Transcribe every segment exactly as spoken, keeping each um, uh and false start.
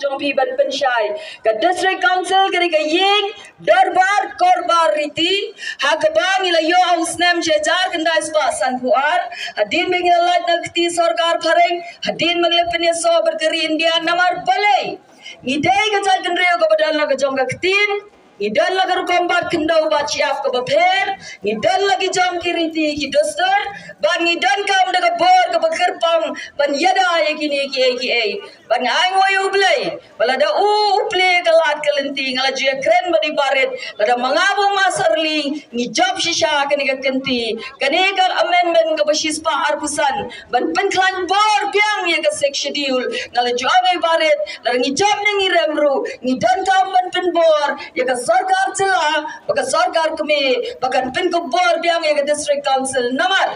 jong phi ban pynshai. Ka District Council ka dei ka ïing dorbar korbar riti. Ha kaba ngi la ïoh ha u snem shi hajar khyndai spah sanphew ar. Hadien ba ngi la lait na ka kti sorkar phareng, hadien ba ngi la pynïasoh bad ka ri India, namar balei? Ngi dei ka jaitbynriew kaba don la ka jong ka ktien. Ngi don la ka rukom bat khyndew bat shyiap kaba pher. Ngi don la ki jong ki riti ki dustur. Bad ngi donkam da ka bor kaba kyrpang ban ïada ïa kine kiei kiei. Bad nga ai nguh ïa U Blei ba lada u, u plie ka lad ka lynti, nga la ju ïakren bad i Barit, lada ma nga bad u Master Lee ngi jop shisha kane ka kynti, kane ka amendment kaba shispah arphew san, ban pynkhlaiñ bor biang ïa ka Sixth Schedule. Nga la ju ong ïa i Barit, lada ngi jop ne ngi rem ruh, ngi donkam ban pynbor ïa ka sorkar jylla bad ka sorkar kmie ba kan pynkupbor biang ïa ka District Council. Namar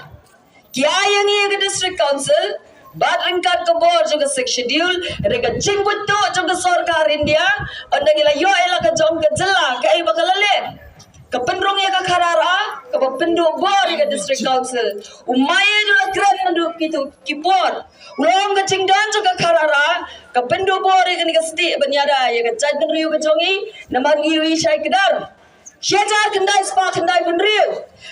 ki ai ïa ngi ïa ka District Council bad ryngkat ka bor jong ka Sixth Schedule, da ka jingbuit tuh jong ka sorkar India, ynda ngi la ïoh ïa la ka jong ka jylla, kaei ba ka la leh? Ka pynrung ïa ka Kharar A, kaba pynduh bor ïa ka District Council. U Mai u la kren naduh kito ki por. U la ong ka jingdon jong ka Kharar A ka pynduh bor ïa kane ka stieh ban ïada ïa ka jaitbynriew ka jong ngi, namar ngi ïohi shai kdar. Shi hajar khyndai spah khyndai phew hynriew,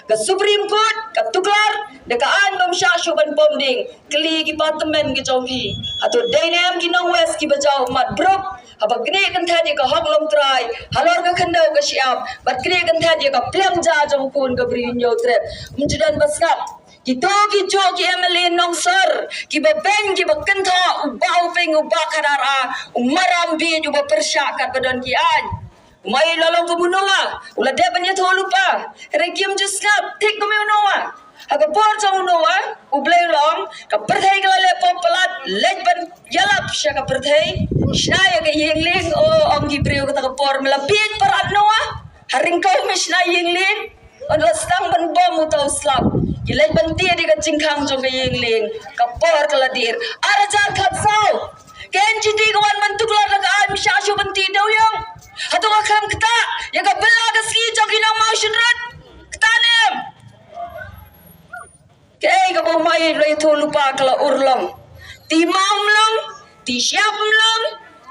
ka Supreme Court ka tuklar da ka aiñ bym shah shuh ban pom ding. Kylli ki patmen ki jong phi, hato dei ne em ki nong West kiba jaw mat bruk haba knieh kynthet ïa ka hok longtrai halor ka khyndew ka shyiap, bad knieh kynthet ïa ka pliang ja jong u khun ka Bri Hynñiewtrep? Ym ju don ba sngap. Kito ki juh ki M L A nongsor kiba beiñ kiba kynthoh, u Bah Hoping, u Bah Kharar A, u Maram Bieit uba pyrshah katba don ki aiñ. U Mai u la long kum u Noah, u la dep ban ïathuh lypa. Hynrei kim ju sngap, thik kum u Noah. Ha ka por jong u Noah, U Blei u la ong, ka pyrthei ka la leh pop palat, leit ban ïalap sha ka pyrthei. Shna ïa ka ïing lieng, o, ong ki briew kata ka por, me la bieit palat Noah. Ha ryngkew me shna ïing lieng. Ynda la sdang ban bom uta u slap, ki leit ban tied ïa ka jingkhang jong ka ïing lieng. Ka por ka la dier. Ar hajar khatsaw, ka N G T ka wan ban tuklar da ka aiñ, ym shah shuh ban tied dewiong. Hato ka khlem ktah ïa ka bylla ka sngi jong ki nong Mawshynrut? Ktah ne em? Kaei kaba u Mai u la ïathuh lypa ka la urlong. Ti maw ym long, ti shyiap ym long,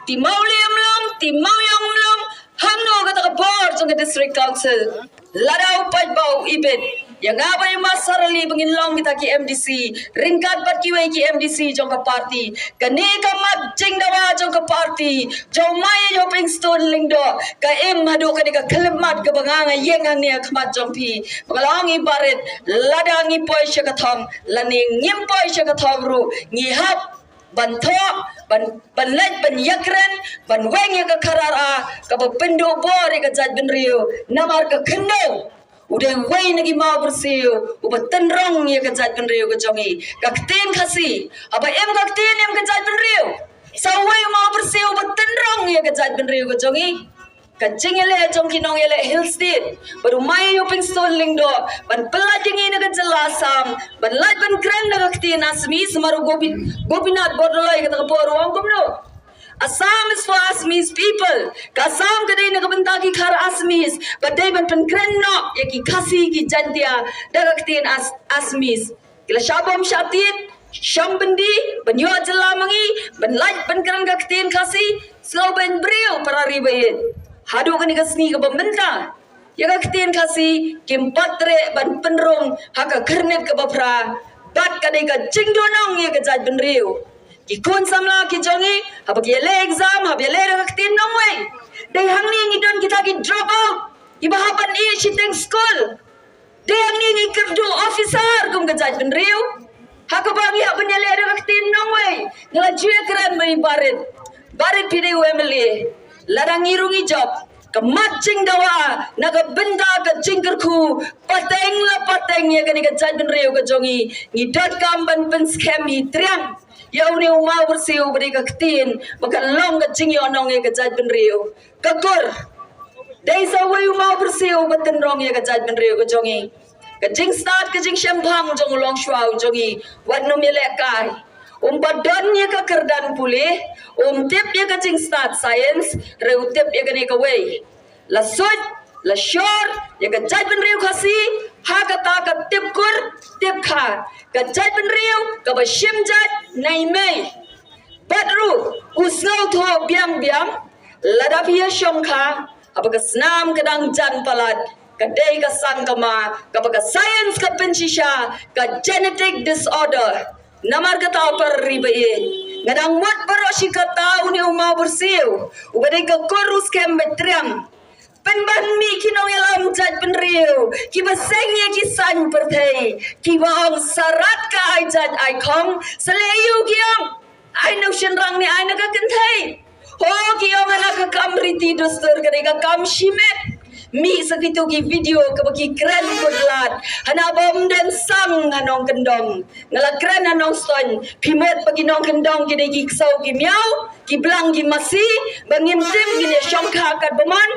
ti mawlieh ym long, ti mawiong ym long. Hangno kata ka bor jong ka District Council? Lada u paidbah u ibit ïa nga bad ïa u Master Ali ba ngin long kita ki M D C ryngkat bad kiwei ki M D C jong ka party, kane ka mat jingdawa jong ka party jong u Mai Hopingstone Lyngdoh ka im haduh kane ka khyllipmat kaba nga, nga ïeng hangne ha khmat jong phi. Ba nga la ong, i Barit, lada ngi poi sha ka thong lane ngim poi sha ka thong ruh, ngi hap ban thoh, ban, ban leit ban ïakren, ban weng ïa ka Kharar A kaba pynduh bor ïa ka jaitbynriew. Namar ka khyndew u dei uwei na ki mawbyrsiew uba tynrong ïa ka jaitbynriew ka jong ngi. Ka ktien Khasi, haba im ka ktien, im ka jaitbynriew. Sa uwei u mawbyrsiew uba tynrong ïa ka jaitbynriew ka jong ngi. Ka jingïaleh jong ki nongïaleh Hill State bad u Mai Hopingstone Lyngdoh ban pyllait ïa ngi na ka jylla Assam ban lait ban kren da ka ktien Assamese, namar u Gopi-, Gopinath Bordoloi kata ka por u ong kumno? Assam is for Assamese people. Ka Assam ka dei na ka bynta ki Khar Assamese, ba dei ban pynkren noh ïa ki Khasi ki Jaintia da ka ktien As-, Assamese. Ki la shah bom shah tied, shong byndi ban ïoh jylla ma ngi, ban lait ban kren ka ktien Khasi. Sngewbha briew para ri ba ïeit, haduh kane ka sngi kaba mynta ïa ka ktien Khasi kim pat treh ban pynrung ha ka khyrnit kaba phra. Bad ka dei ka jingduhnong ïa ka jaitbynriew. Ki khun samla ki jong ngi, haba ki ïaleh exam, haba ïaleh da ka ktien nongwei. Dei hangne ngi don kita ki drop out kiba hap ban ïeh shiteng skul. Dei hangne ngi kyrduh officer kum ka jaitbynriew. Ha kaba ngi hap ban ïaleh da ka ktien nongwei. Nga la ju ïakren bad i Barit. Barit, phi dei u M L A. Lada ngi ruh ngi jop, ka mat jingdawa na ka bynta ka jingkyrkhu pateng la pateng ïa kane ka jaitbynriew ka jong ngi, ngi donkam ban pynskhem hi triang ïa une u mawbyrsiew ba dei ka ktien, ba kan long ka jingïohnong ïa ka jaitbynriew. Ka Kur, dei sa uwei u mawbyrsiew ba tynrong ïa ka jaitbynriew ka jong ngi. Ka jingstad ka jingshemphang jong u longshuwa u jong ngi, wat nym ïalehkai. Um pat don ïa ka kyrdan pule, um tip ïa ka jingstad science, hynrei u tip ïa kane kawei. La suit la shor ïa ka jaitbynriew Khasi ha kata ka tip kur tip kha, ka jaitbynriew kaba shim jait na i mei. Bad ruh u sngewthuh biang biang, lada phi ïa shongkha, haba ka snam ka dang jan palat, ka dei ka sangkama kaba ka science ka pynshisha, ka genetic disorder. Namar kata, para ri ba ïeit, nga dang mut baroh shi katta, une u maw byrsiw uba dei ka kur u skhem beit triang. Pynban mih ki nongïalam jaitbynriew kiba seng ïa ki saiñ pyrthei, kiba ong sarat ka ai jait ai khong, sa leh aïu ki ong? Ai na u shynrang ne ai na ka kynthei? Ho, ki ong hana ka kam riti dustur ka dei ka kam shimet. Mih sa kito ki video kaba ki kren kut lad, hana bym don sang ha nongkyndong. Nga la kren ha Nongstoiñ, phi mut ba ki nongkyndong ki dei ki ksew ki miaw, ki blang ki masi, ba ngim tip ngin ïa shongkha katba mon.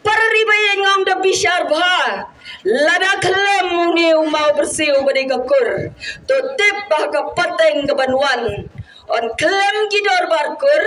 Para ri ba ïeit, nga ong da bishar bha, lada khlem une u maw byrsiw ba dei ka kur, to tip ba ha ka pateng kaban wan, yn khlem ki dorbar kur,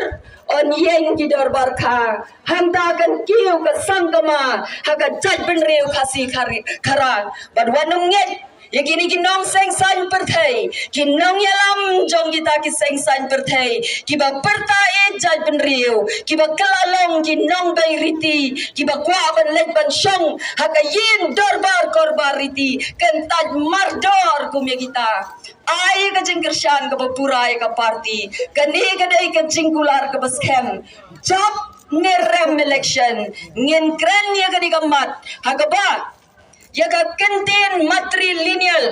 yn ïeng ki dorbar kha. Hangta kan kiew ka sangkama ha ka jaitbynriew Khasi Khari-, Khara. Bad wat nym ngeit ïa kine ki nongseng saiñ pyrthei, ki nongïalam jong kita ki seng saiñ pyrthei, kiba pyrta ïa jaitbynriew, kiba kylla long ki nongbei riti, kiba kwah ban leit ban shong ha ka ïing dorbar korbar riti, kyntait mardor kum ïa kita. Ai ka jingkyrshan kaba pura ïa ka party. Kane ka dei ka jingkular kaba skhem. Jop ne rem election, ngin kren ïa kane ka mat ha kaba ïa ka kyntien matrilineal.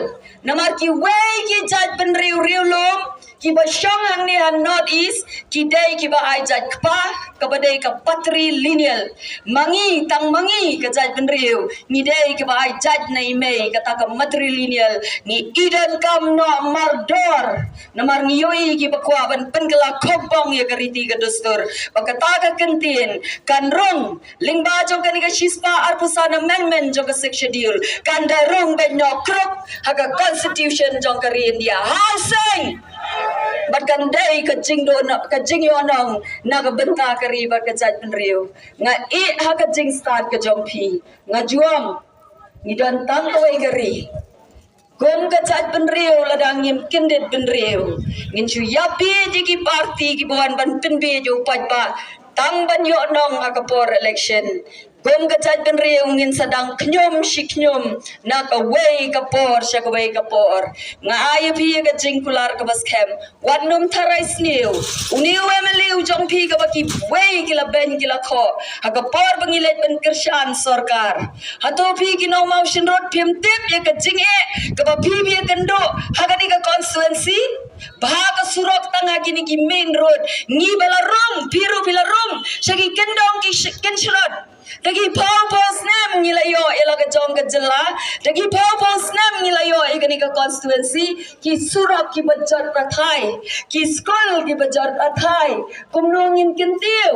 Namar kiwei ki jaitbynriew riewlum kiba shong hangne ha North East ki dei kiba ai jait kpa, kaba dei ka patrilineal. Ma ngi, tang ma ngi ka jaitbynriew, ngi dei kiba ai jait na i mei, kata ka matrilineal. Ngi i donkam noh mardor. Namar ngi ïohi kiba kwah ban pynkylla khopbong ïa ka riti ka dustur. Ba kata ka kyntien kan rung lyngba jong kane ka shispah arphew san amendment jong ka Sixth Schedule, kan da rung beit noh krup ha ka constitution jong ka ri India. Hau seng! Bad kan dei ka jingdoh noh, ka jingïohnong na ka bynta ka ri bad ka jaitbynriew. Nga ïeh ha ka jingstad ka jong phi. Nga ju ong, ngi don tang kawei ka ri. Kum ka jaitbynriew, lada ngim kyndit bynriew, ngin shu ïapeit ïa ki party kiba wan ban pynbeit ïa u paidbah tang ban ïohnong ha ka por election. Kum ka jaitbynriew ngin sa dang khñium shi khñium na kawei ka por sha kawei ka por. Nga ai ïa phi ïa ka jingkular kaba skhem. Wat nym tharai sniew. Une u MLA u jong phi kaba kiwei ki la beiñ ki la khoh ha ka por ba ngi leit ban kyrshan sorkar. Hato phi ki nong Mawshynrut phim tip ïa ka jingeh kaba phi phi ïakynduh ha kane ka constituency? Ba ha ka surok tang ha kine ki main road ngi ba la rung, phi ruh phi la rung sha ki kyndong ki sh-, kynshrot. Da ki phew phew snem ngi la ïoh ïa la ka jong ka jylla. Da ki phew phew snem ngi la ïoh ïa kane ka constituency. Ki surok kiba jot pathai, ki skul kiba jot pathai. Kumno ngin kyntiew?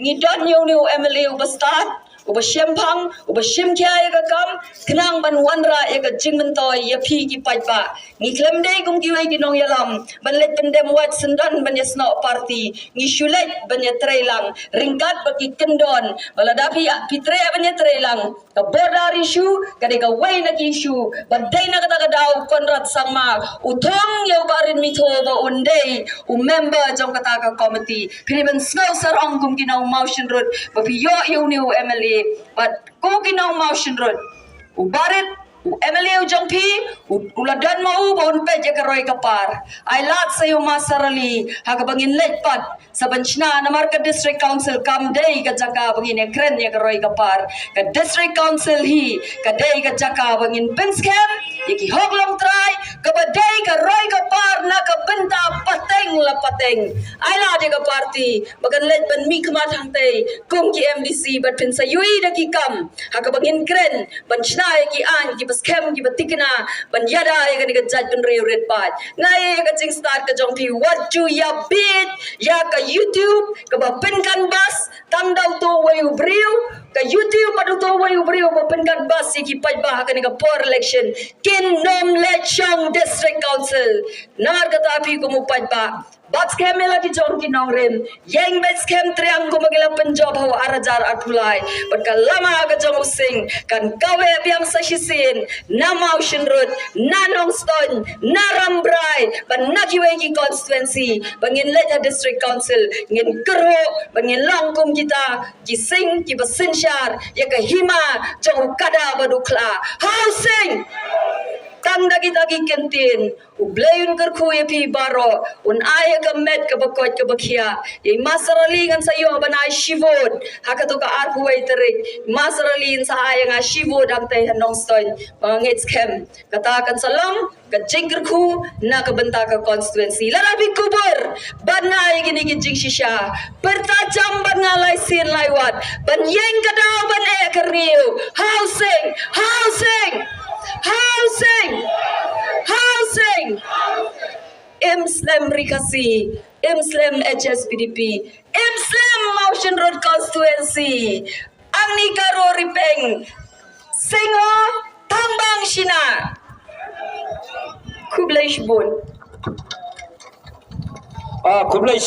Ngi don ïa une u MLA uba stad, uba shemphang, uba shimkhia ïa ka kam, khnang ban wanrah ïa ka jingmyntoi ïa phi ki paidbah. Ngi khlem dei kum kiwei ki nongïalam ban leit pyndem wait syndon ban ïasnoh party. Ngi shu leit ban ïatreilang ryngkat bad ki kyndon. Ba lada phi, phi treh ban ïatreilang, ka border issue ka dei kawei na ki issue ba dei na kata ka daw u Conrad Sangma u thung ïa u Bah Rit Mitho ba un dei u member jong kata ka committee. Phi dei ban sngew sarong kum ki nong Mawshynrut ba phi ïoh ïa une u MLA. Bad ko ki nong Mawshynrut, u Bah Rit, u MLA u jong phi, u, u la don ma u ba un peit ïa ka roi ka par. Ai lad sa ïa u ma Sara Lee ha kaba ngin leit pat sa ban shna, namar ka District Council kam dei ka jaka ba ngin ïakren ïa ka roi ka par. Ka District Council hi ka dei ka jaka ba ngin pynskhem ïa ki hok longtrai, kaba dei ka roi ka par na ka bynta pateng la pateng. Ai lad ïa ka party ba kan leit ban mihkhmat hangtei kum ki MDC bad phin sa ïohi da ki kam ha kaba ngin kren ban shna ïa ki aiñ kiba skhem kiba thikna ban ïada ïa kane ka jaitbynriew rit paid. Nga ïa ka jingstad ka jong phi, wat ju ïabit ïa ka YouTube kaba pyncanvass tang da uto uwei u briew. Ka YouTube pat uto uwei u briew ba pynkat bas ïa ki paidbah ha kane ka por election. Kin nym leit shong District Council. Namar kata phi kum u paidbah, bat skhem ïa la ki jong ki nongrim, ïeng beit skhem triang kumba ki la pynjop ha u ar hajar arphew lai. Bad ka lama ka jong u Sing kan kaweh biang sa shisien na Mawshynrut, na Nongstoiñ, na Rambrai, bad na kiwei ki constituency ba ngin leit ha District Council, ngin kyrhuh bad ngin long kum kita ki Sing kiba synshar ïa ka hima jong u kada bad u khla. Ha u Sing! Tang da kita ki kyntien, U Blei un kyrkhu ïa phi baroh, un ai ïa ka met kaba koit kaba khiah. Ïa i Ma Sara Lee ngan sa ïoh ban ai shi vote ha kato ka arphew wei tarik. I Ma Sara Lee un sa ai ïa nga shi vote hangtei ha Nongstoiñ. Ba nga ngeit skhem kata kan sa long ka jingkyrkhu na ka bynta ka constituency. Lada phi kubur bad nga ïa kine ki jingshisha, pyrta jam bad nga lai sien lai wat ban ïeng ka daw ban eh ka riew. Ha u Sing! Ha u Sing! Ha u Sing! Ha u Sing! Im slem Ri Khasi, im slem H S P D P, im slem Mawshynrut constituency. Angni ka Ro Ri Peng, Sing ho, Thangbang shina. Khublei shibun. Ah, khublei